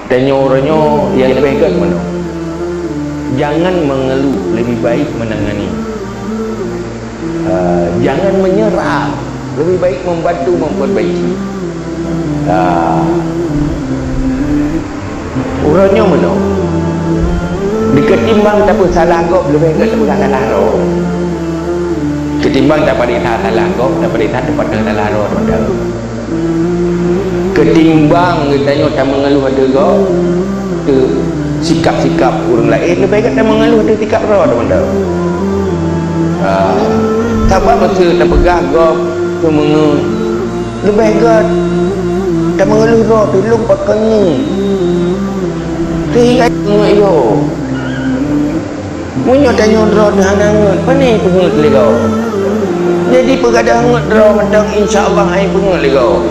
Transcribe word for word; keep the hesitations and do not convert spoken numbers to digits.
Tanyoe uroe nyoe nyang leubeh gét meunoe. Jangan mengeluh, lebih baik menangani. Ah, jangan menyerah, lebih baik membantu memperbaiki. Ah. Uroe nyoe meunoe. Diketimbang tapeusalah gob, leubeh gét tapeusalah droe. Ketimbang taparéksa salah gob, taparéksa tapatéh salah droe, teman-teman. Ketimbang geutanyoe tameungeuluh ateueh gob, ateueh sikap-sikap ureuëng laén, leubeh gét tameungeuluh ateueh sikap droe, teman-teman. Ha, sabab meuseu tapeugah gob teumeungeue, leubeh gét tameungeuluh droe, teuh lôn pakon nyoe. Teuh ingat nyoe yo. Meunyoe tanyoe droe teuh hana ngeut, pane peungeuet lé gob? Jadi peugadang ngeut droe mantong, insya Allah hai peungeuet lé gob.